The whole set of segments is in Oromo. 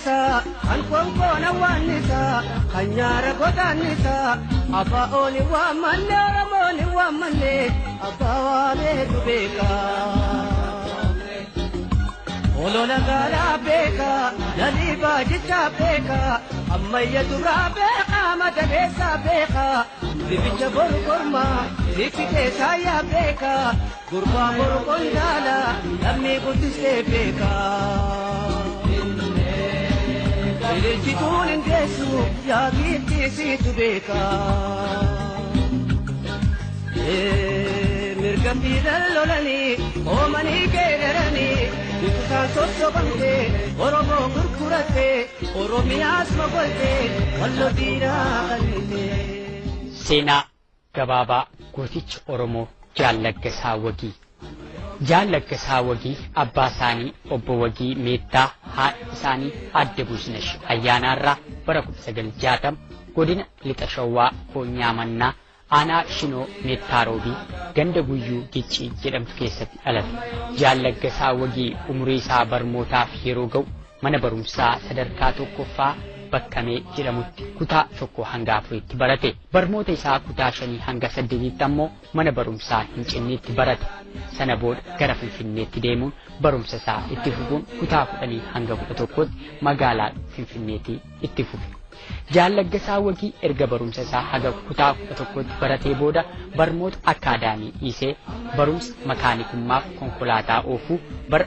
kanniisa kan konkoona waannisa kan nyaara godaannisa abbaa ooni waammanne Oromooni waammanne abbaa waameetu beeka. Olola gaalaa beeka lalii baajichaa beeka ammayya duraa beeka madabeessaa beeka dibicha boru kormaa sitti keessaa yaa beeka gurbaa boru qondaala lammii guddisee beeka. Ililchituun hin geessu yaa giiftii siitu beeka. Mirga fiidan lolanii oomanii geeraranii biqiltaan sossobamtee Oromoo gurgurattee Oromiyaas mogoltee walloo diinaa qal'itee. Seenaa gabaabaa gooticha Oromoo Jaal Laggasaa Wagii. Jaal Laggasaa Wagii abbaa isaanii obbo Wagii Meettaa haadha isaanii Aadde Buusnesh Ayyaanaarraa bara 1960 godina Lixa Shawaa Koonyaa Mannaa aanaa Shinoo Meettaa Roobii ganda Guyyuu Giccii jedhamtu keessatti dhalate. Jaal Laggasaa Wagii umurii isaa barmootaaf yeroo ga'u mana barumsaa sadarkaa tokkoffaa Bakkamee jedhamutti kutaa 1 hanga 4tti barate. Barmoota isaa kutaa 5 hanga 8tti ammoo mana barumsaa Hincinniitti barate. Sana booda gara Finfinneetti deemuun barumsa isaa itti fufuun kutaa 10 hanga 11tti magaalaa Finfinneetti itti fufe. Jaal Laggasaa Wagii erga barumsa isaa haga kutaa 11tti baratee booda barmoota akkaadaamii dhiisee barumsa makaanikummaaf konkolaataa oofuu bara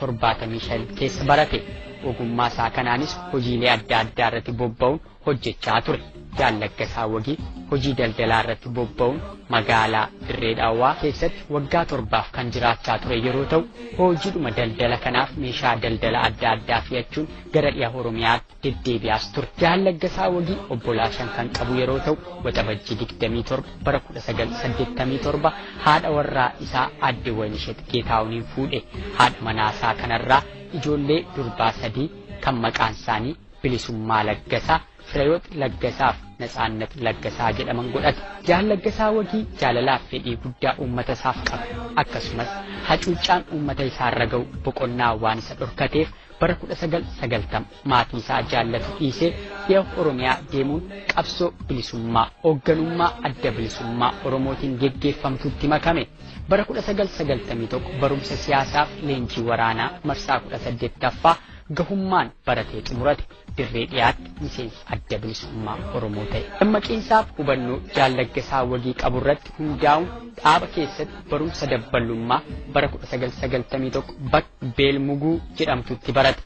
1975 keessa barate. Ogummaa isaa kanaanis hojiilee adda addaa irratti bobba'uun hojjechaa ture. Jaal Laggasaa Wagii hojii daldalaa irratti bobba'uun magaalaa Dirree Dhawaa keessatti waggaa 7 kan jiraachaa ture yeroo ta'u hojiidhuma daldala kanaaf meeshaa daldala adda addaa fe'achuun gara dhiha Oromiyaatti deddeebi'aas ture. Jaal Laggasaa Wagii obbolaa 5 kan qabu yeroo ta'u Waxabajjii 27 bara 1987 haadha warraa isaa Aadde Wayinishet Geetaahuniin fuudhe. Haadha manaa isaa kanarraa ijoollee durbaa 3 kan maqaan isaanii Bilisummaa Laggasaa, Fireewoot Laggasaaf Natsaannat Laggasaa jedhaman godhate. Jaal Laggasaa Wagii jaalalaaf fedhii guddaa uummata isaaf qaba. Akkasumas hacuuccaan uummata isaarra ga'u boqonnaa waan isa dhorkateef bara 1990 maatii isaa jaallatu dhiisee dhiha Oromiyaa deemuun qabsoo bilisummaa hoogganummaa adda bilisummaa Oromootiin geggeeffamtutti makame. Bara 1991 barumsa siyaasaaf leenjii waraanaa marsaa 18ffaa gahummaan baratee xumurate. Dirree dhiyaatti miseensa adda bilisummaa Oromoo ta'e. Dammaqiinsaaf hubannoo Jaal Laggasaa Wagii qaburratti hundaa'uun dhaaba keessatti barumsa dabballummaa bara 1991 bakka Beelmuguu jedhamtutti barate.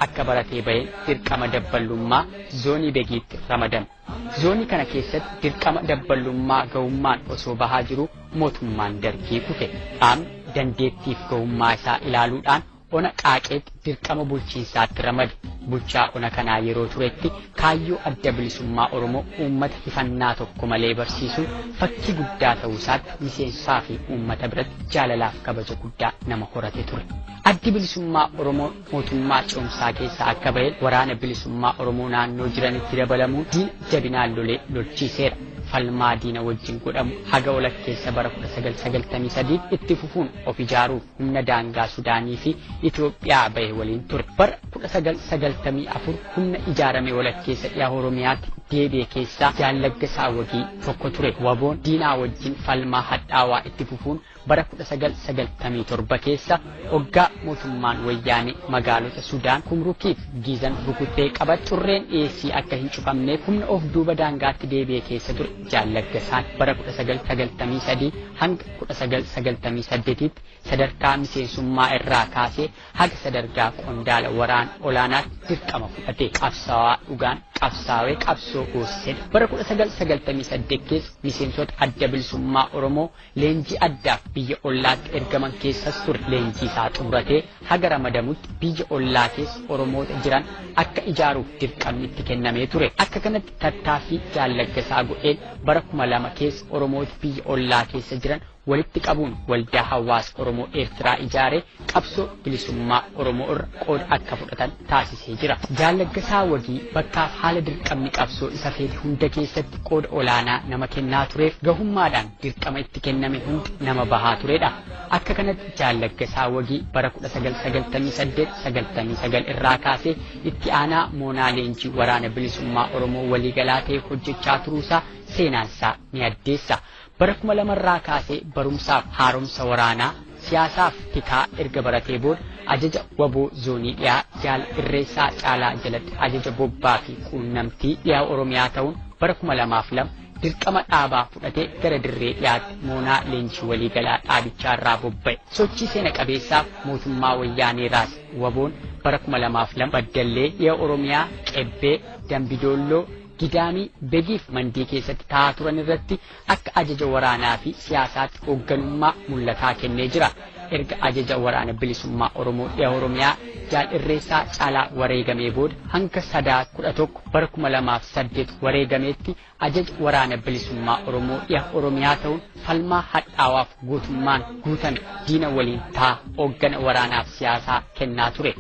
Akka baratee baheen dirqama dabballummaa zoonii Begiitti ramadame. Zoonii kana keessatti dirqama dabballummaa gahummaan osoo bahaa jiru mootummaan dargii kufe. Dhaabni dandeettiif gahummaa isaa ilaaluudhaan ona Qaaqeetti dirqama bulchiinsaatti ramade. Bulchaa ona kanaa yeroo turetti kaayyoo adda bilisummaa Oromoo uummata hifannaa tokko malee barsiisuun fakkii guddaa ta'uu isaatti miseensaa fi uummata biratti jaalalaaf kabaja guddaa nama horate ture. Addi bilisummaa Oromoo mootummaa ce'umsaa keessaa akka baheen waraana bilisummaa Oromoo naannoo jiranitti dabalamuun diina jabinaan lolee lolchiiseera. Falmaa diina wajjin godhamu haga walakkeessa bara 1993 itti fufuun of ijaaruuf humna daangaa Sudaanii fi Itoophiyaa bahe waliin ture. Bara 1994 humna ijaarame walakkeessa dhiha Oromiyaatti deebi'e keessaa Jaal Laggasaa Wagii tokko ture. Waboon diinaa wajjin falmaa hadhaawaa itti fufuun bara 1997 keessa hoggaa mootummaan wayyaanee magaalota Sudaan Kumrukiif Giizan rukutee qabate xurreen dhiyeessii akka hin cufamneef humna of duuba daangaatti deebi'e keessa ture. Jaal Laggasaan bara 1993 hanga 1998tti sadarkaa miseensummaa irraa kaasee haga sadarkaa qondaala waraana olaanaatti dirqama fudhate. Qabsaawaa dhugaan qabsaawee qabsoo goosisedha. Bara 1998 keessa miseensota adda bilisummaa Oromoo leenjii addaaf biyya ollaatti ergaman keessas ture. Leenjii isaa xumuratee haga ramadamutti biyya ollaa keessa Oromoota jiran akka ijaaruuf dirqamni itti kennamee ture. Akka kanatti tattaaffii Jaal Laggasaa godheen bara 2000 keessa Oromoota biyya ollaa keessa jiran walitti qabuun waldaa hawaasa Oromoo Eertiraa ijaaree qabsoo bilisummaa Oromoo irra qooda akka fudhatan taasisee jira. Jaal Laggasaa Wagii bakkaaf haala dirqamni qabsoo isa feete hunda keessatti qooda olaanaa nama kennaa tureef gahummaadhaan dirqama itti kenname hunda nama bahaa turedha. Akka kanatti Jaal Laggasaa Wagii bara 1998-99 irraa kaasee itti aanaa moonaa leenjii waraana bilisummaa Oromoo waliigalaa ta'e hojjechaa turuusaa seenaansaa ni addeessa. Bara 2000 irraa kaasee barumsaaf haaromsa waraanaa siyaasaaf tikaa erga baratee booda ajaja waboo zoonii dhiyaa Jaal Irreessaa Caalaa jalatti ajaja bobbaa fi quunnamtii dhiyaa Oromiyaa ta'uun bara 2002 dirqama dhaabaa fudhatee gara dirree dhiyaatti moonaa leenjii waliigalaa dhaabichaa irraa bobba'e. Sochii seena qabeessaaf mootummaa wayyaanee raas waboon bara 2002 Baddallee dhiya Oromiyaa Qebbee Dambidoolloo Gidaamii Begiif Mandii keessatti taa'aa turan irratti akka ajaja waraanaa fi siyaasaatti hoogganummaa mul'ataa kennee jira. Erga ajaja waraana bilisummaa Oromoo dhiya Oromiyaa Jaal Irreessaa Caalaa wareegamee booda hanga 11 bara 2008 wareegameetti ajaja waraana bilisummaa Oromoo dhiya Oromiyaa ta'uun falmaa hadhaawaaf gootummaan guutame diina waliin ta'a hooggana waraanaaf siyaasaa kennaa ture.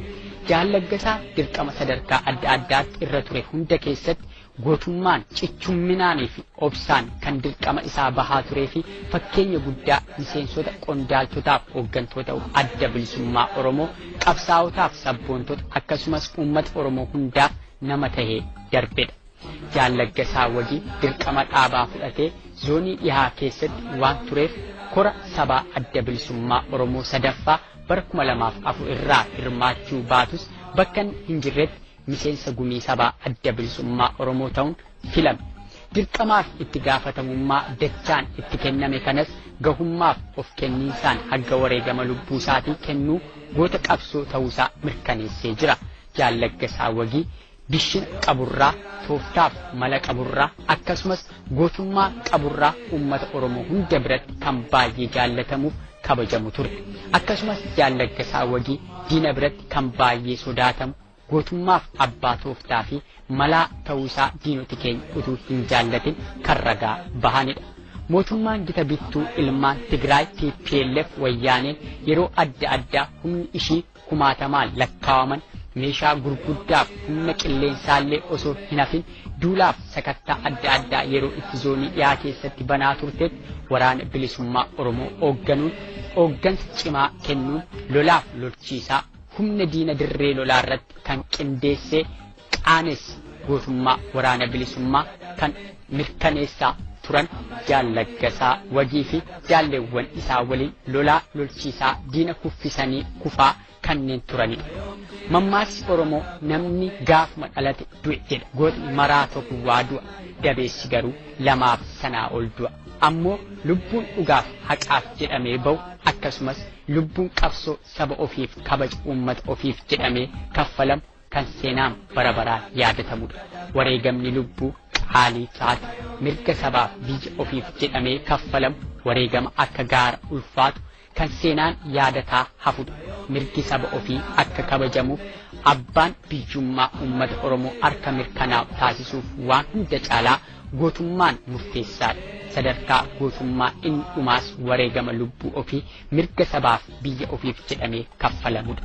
Jaal Laggasaa dirqama sadarkaa adda addaatti irra ture hunda keessatti gootummaan cichumminaanii fi obsaan kan dirqama isaa bahaa turee fi fakkeenya guddaa miseensota qondaaltotaaf hooggantoota adda bilisummaa Oromoo qabsaa'otaaf sabboontota akkasumas uummata Oromoo hundaaf nama tahee darbedha. Jaal Laggasaa Wagii dirqama dhaabaa fudhatee zoonii dhihaa keessatti waan tureef kora sabaa adda bilisummaa Oromoo sadaffaa bara 2004 irraa hirmaachuu baatus bakka hin jirretti miseensa gumii sabaa adda bilisummaa Oromoo ta'uun filame. Dirqamaaf itti gaafatamummaa dachaan itti kenname kanas gahummaaf of kenniinsaan hanga wareegama lubbuu isaatii kennuu goota qabsoo ta'uusaa mirkaneessee jira. Jaal Laggasaa Wagii bishina qaburraa, tooftaaf mala qaburraa akkasumas gootummaa qaburraa uummata Oromoo hunda biratti kan baay'ee jaallatamuuf kabajamu ture. Akkasumas Jaal Laggasaa Wagii diina biratti kan baay'ee sodaatamu gootummaaf abbaa tooftaa fi malaa ta'uusaa diinoti keenya utuu hin jaallatin kan ragaa bahanidha. Mootummaan gita bittuu ilmaan Tigraay TPLF wayyaaneen yeroo adda addaa humni ishii kumaatamaan lakkaawaman meeshaa gurguddaaf humna qilleensaallee osoo hin hafin duulaaf sakattaa adda addaa yeroo itti zoonii dhiyaa keessatti banaa turtetti waraana bilisummaa Oromoo hoogganuun hooggansa cimaa kennuun lolaaf lolchiisaa humna diina dirree lolaa irratti kan qindeessee qaanes gootummaa waraana bilisummaa kan mirkaneessaa turan Jaal Laggasaa Wagii fi jaalleewwan isaa waliin lolaa lolchiisaa diina kuffisanii kufaa kanneen turanidha. Mammaassi Oromoo namni gaafuma dhalate du'e jedha. Gootni maraa tokko waa du'a. Dabeessi garuu lamaaf sanaa ol du'a. Ammoo lubbuun dhugaaf haqaaf jedhamee bahu akkasumas lubbuun qabsoo saba ofiif kabaja uummata ofiif jedhamee kaffalamu kan seenaan bara baraan yaadatamudha. Wareegamni lubbuu qaalii taate mirga sabaaf biyya ofiif jedhamee kaffalamu wareegama akka gaara ulfaatu kan seenaan yaadataa hafudha. Mirgi saba ofii akka kabajamuuf abbaan biyyummaa uummata Oromoo harka mirkanaa'u taasisuuf waan hunda caalaa gootummaan murteessaadha. Sadarkaa gootummaa inni dhumaas wareegama lubbuu ofii mirga sabaaf biyya ofiif jedhamee kaffalamudha.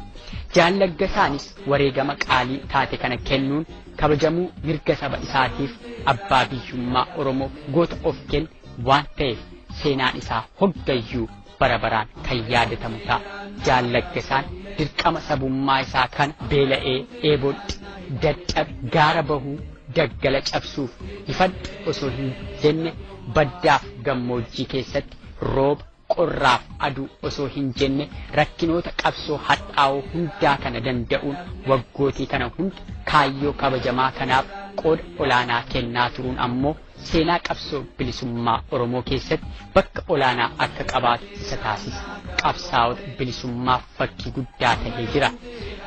Jaal Laggasaanis wareegama qaalii taate kana kennuun kabajamuu mirga saba isaatiif abbaa biyyummaa Oromoo goota of kenne waan ta'eef seenaan isaa hoggayyuu bara baraan kan yaadatamu ta'a. Jaal Laggasaan dirqama sabummaa isaa kana beela'ee dheebodhe dadhabe gaara bahuu daggala cabsuuf ifadhu osoo hin jenne baddaaf gammoojjii keessatti rooba qorraaf aduu osoo hin jenne rakkinoota qabsoo hadhaa'oo hundaa kana danda'uun waggootii kana hunda kaayyoo kabajamaa kanaaf qooda olaanaa kennaa turuun ammoo seenaa qabsoo bilisummaa Oromoo keessatti bakka olaanaa akka qabaatu isa taasisa. Qabsaa'ota bilisummaaf fakkii guddaa ta'ee jira.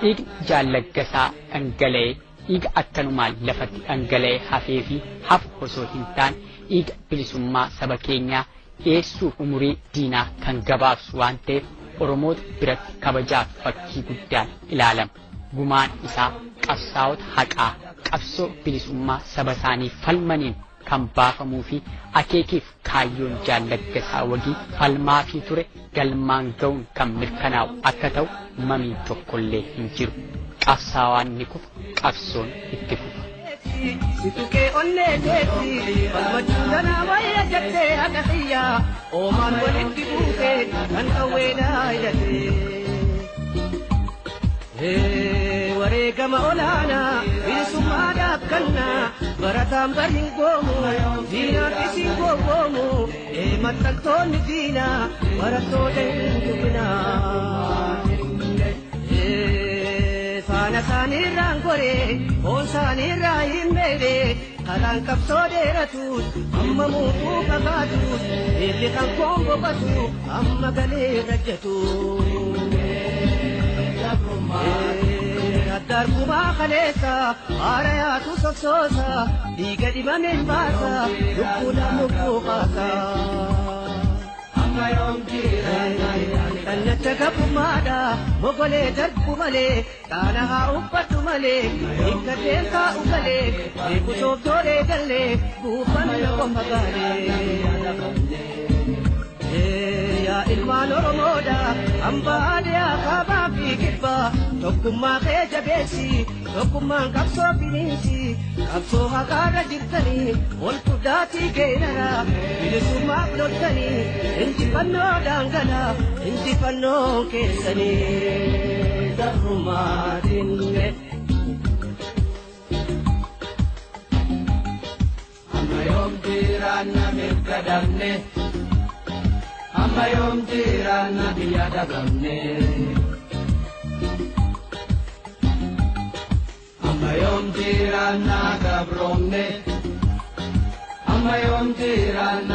Dhiigni Jaal Laggasaa dhangala'ee dhiiga akkanumaan lafatti dhangala'ee hafee fi hafu osoo hin taane dhiiga bilisummaa saba keenyaa dhiyeessuuf umurii diinaa kan gabaabsu waan ta'eef Oromoota biratti kabajaaf fakkii guddaan ilaalama. Gumaan isaa qabsaa'ota haqaa qabsoo bilisummaa saba isaanii falmaniin kan baafamuu fi akeekiif kaayyoon Jaal Laggasaa Wagii falmaafii ture galmaan ga'uun kan mirkanaa'u akka ta'u mamiin tokkollee hin jiru. Qabsaawaan ni kufa, qabsoon itti fufa. Situkee onnee teessi falmachuu danaa wayya jettee haqa xiyyaa oomaan walitti buute kan qawweedhaa hidhatee. Wareegama olaanaa bilisummaadhaaf kennaa barataan bari hin goomu diinaan isin gowwoomu maxxantoonni diinaa barattoota hin tuqinaa. Faana isaaniirraan goree foon isaaniirraa hin meedee karaan qabsoo dheeratuus amma muutuu fagaatuus beelli kan koon boqotu amma galee rajjatu. Addaargumaa kaleessa haara yaatu sossoosa dhiiga dhibameen baasa lubbuudhaan lubbuu kaasa. Kallacha gabummaadha mogolee darbu malee dhaana haa uffadhu malee hiikka deemsaa ugalee beeku sooftooree gallee buufanna qofa gaalee. Yaa ilmaan Oromoodha hambaa aadaa kaabaa fi kibbaa tokkummaa kee jabeessi tokkummaan qabsoo finiinsi qabsoo haqaarra jirtanii ol fudhaatii keenara bilisummaaf loltanii injifannoo daangala injifannoo keessanii darrumaatiin. Amma yoom jiraanna mirga dhabne amma yoom jiraanna biyya dhabamne. Amma yoom jiraanna gabroomne amma yoom jiraanna